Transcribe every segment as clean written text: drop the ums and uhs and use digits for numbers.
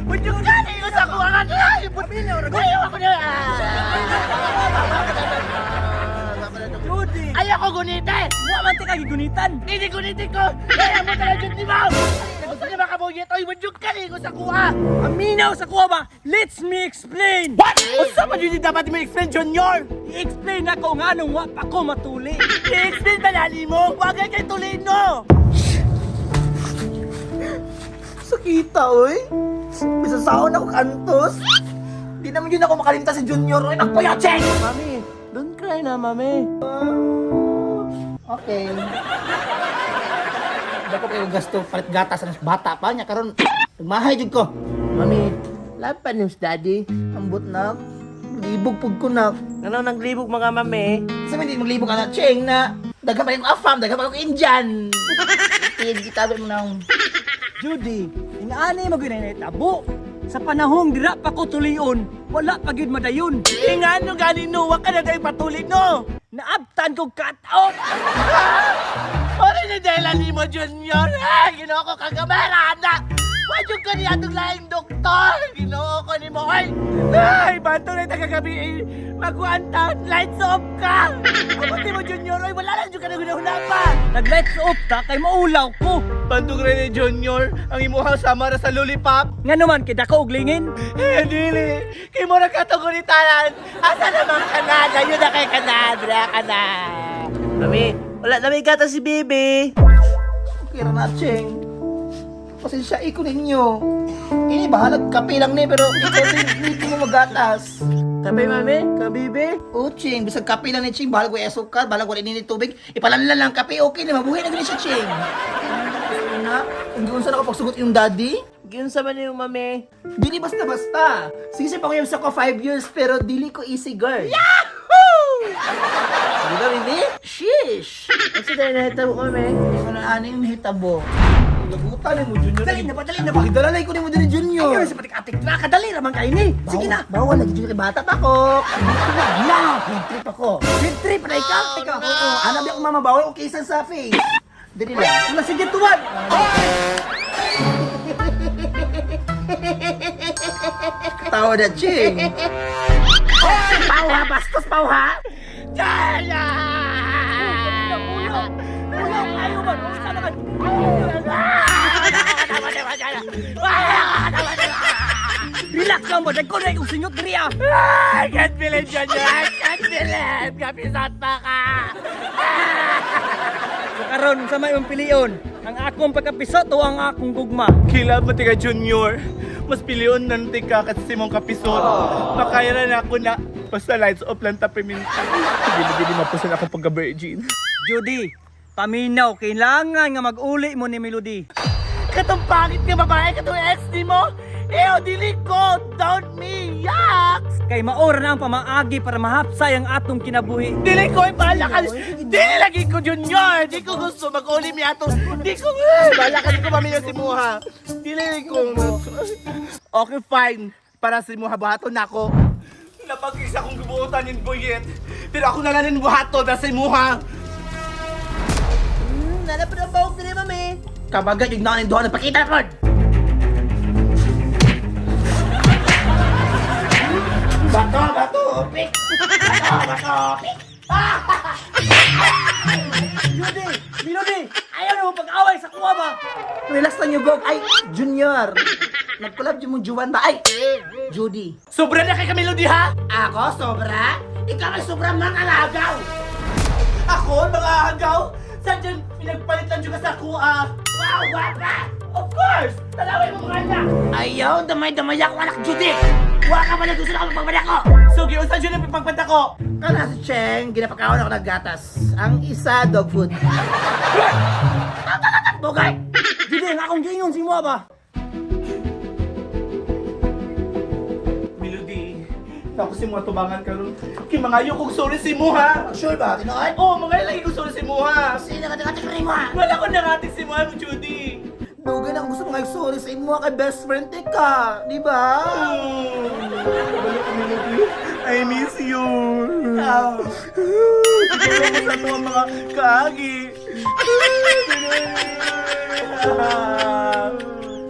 Mudyong gani ko sa kuha nga! Ay, ayaw ako na! Judy! Ayaw ko gunite! Wa man ti kag gunitan. Hindi gunitin ko! Kaya mo talaga dyan ni Ma'am! Gusto niya makabugit! Oy, mudyong gani ko sa kuha! Aminaw sa kuha ba? Let me explain. What? Unsa man yun yung dapat mo explain, Junior? I-explain ako nga nung wa pa ko matuli. I-explain ba lali mo? Wagay kay Tulino! Sakita, oy. Bisa saon ako kantos. Di naman yun ako makalimta si Junior, oy. Nagpayacheng! Mami, don't cry na, mami. Okay. Dako kayo gasto palit gatas ang bata pa niya karon. Nagmahay jud ko. Mami, love pa news, Daddy. Ambot na. Libog pug ko na. Ano naglibog mga mami? Sa hindi maglibog ka na, Cheng, na daghan pa yung afam, daghan pa yung Indian. Tig, gitabi mo na. Judy, inaani mo gyud tabo. Sa panahong dira pa ko tulion, wala pa gyud madayon. Ingano gani no, wag ka na dahil patuloy no! Naabtan kog cut out. Ore ni Dela Limo Junior! Ay, ginoo ko kagamera na! Wadyo ka niya itong laing doktor! Ginoo ko ni mo! Ay! Ay, bato na tagagabi eh! Magkuanta! Lights off ka! Abuti mo, Junior! Ay, wala lang dyan ka na gunahuna pa! Nag-lights off ta kay maulaw ko. Bantog rin ni Junior, ang imuhang samara sa lollipop! Nga naman kay dako og lingin. Eh, dili! Kay mo nagkatugulitanan! Asa naman ka na? Dayo na kay ka na! Dra ka na! Mami, wala na may gata si Bibi! Okay ra na, Cheng. Pasensya iko ninyo. Ini bahalag kape lang ni, pero ikaw din mo magatas. Kape, mami? Kabibi? O, Cheng, bisag kape lang ni Cheng, bahalag wa asukal, bahalag wala nini tubig. Ipalanlan lang kape, okay na, mabuhay na gani siya, Cheng. Na, kung giunsa na ako pagsugot yung daddy, Giunsa man yung mami? dili basta-basta. Sige siya panguyab sa ko 5 years, pero dili ko easy girl. Yahoo! Di ba, baby? Sheesh! Kasi dahil nahitabo kami. Hindi ko na ano yung hitabo. Lagutan ni mo, Junior. Dali na ba, dali na ba? Dala ko ni mo din, Junior. Ayaw sa patik-atik na kadali ra man kay ni. Sige na. Bawal lagi Junior kay bata pa ko. Na. Big trip ako. Big trip na ikaw. Ikaw. Oo, ano ba akong mama bawal o kaysa sa face. Dili lang. Wala sige tuwad. Tawa na, Ching. Pauha, bastos pauha! Jaya! Ulo. Ulo ayo ba? Unsa na ka? Relax lang ba? Dagko na ikong singot diri ah. I can't believe Junior! I can't believe! Kapisat pa ka! So karon unsa may imong pilion? Ang akong pagkapisot o ang akong gugma? Kila mo tika Junior. Mas pilion nan tika kasi mong kapisot. Makaya na ako na basta lights off lang ta piminta. Dili dili mapusan ako pagka virgin. Judy, paminaw kailangan nga mag-uli mo ni Melody. Katong pangit nga babae, katong ex ni mo. Ew, dili ko! Don't me! Yucks! Kay maora na ang pamaagi para mahapsay ang atong kinabuhi. Dili ko, bahala ka. Dili lagi ko, Junior. Di ko gusto mag-uli mi ato. Di ko, eh, bahala ka, di ko pamilya si Muha. Dili ko. Okay, fine. Para si Muha, buhaton na ako. Napag-isa kong gubuotan yung buyet. Pero ako na lang yung buhaton na si Muha. Nalapit ang bawag dili, mami. Kabagat yung nanin duha nagpakita pod. Bato, bato, pik. Bato, bato, pik. Judy, Melody, ayaw na mo pag-away sa kuha ba? Relax lang yung gog. Ay, Junior. Nag-collab yung mong juwan ba? Ay, Judy. Sobra na kay Camilo di ha? Ako, sobra? Ikaw ay sobra mga alagaw. Ako, mga hagaw? Sadyang pinagpalit lang juga sa kuha. Wow, guwapa! Of course! Talawin mo mga anak! Ayaw, damay-damay ako anak Judy. Huwag ka pala gusto na ako magpagpala ko. So, giunsa dyan ang pagpanta ko. Kana si Cheng, ginapakaon ako ng gatas. Ang isa, dog food. Bugay! Judy, ang akong giingon si mo ba? Melody, ako si mga tubangan karon. Kay mga ayaw kong sorry si Muha. Sure ba? Tinood? Oo, mga lagi kong sorry si Muha. Sino ka tingatik rin mo ha? Wala ko nangatik si Muha mo, Judy. Dugan ako gusto mo ngayon sorry sa imo kay best friend eh ka. Di ba? Balik ka, Melody. I miss you. Tulong mo sa tuwang mga kaagi.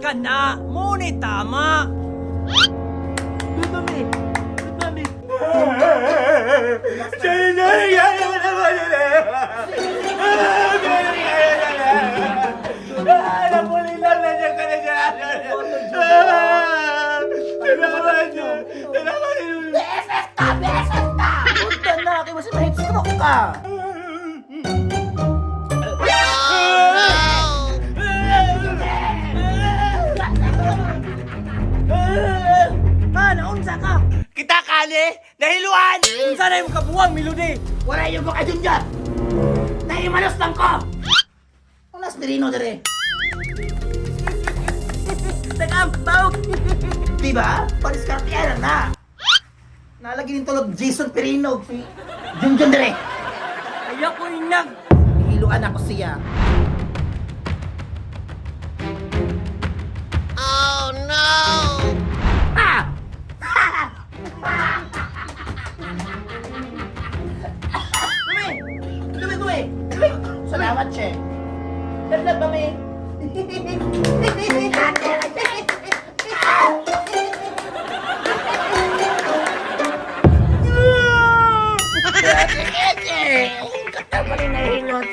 Kana, mo ni tama. Good, mami. Good, mami. BSS ka! BSS ka! Punta na! Kaya mas ma-heat stroke ka! Ha, naunsa ka? Kita kali! Nahiluan! Unsa na imong kabuwang, Melody? Wala yung kay Junior! Nahimalos lang ko! Ang aspirino dire. Nag-ampaw! Diba? Paliskartihan na! Nalagi rin tulog Jason Perino si Junjun dire. Ayaw ko inag! Hiluan ako siya. Oh no! Ah! Gumi! Gumi, gumi! Gumi! Salamat, Che. Salamat, mami. Katama rin na hilot.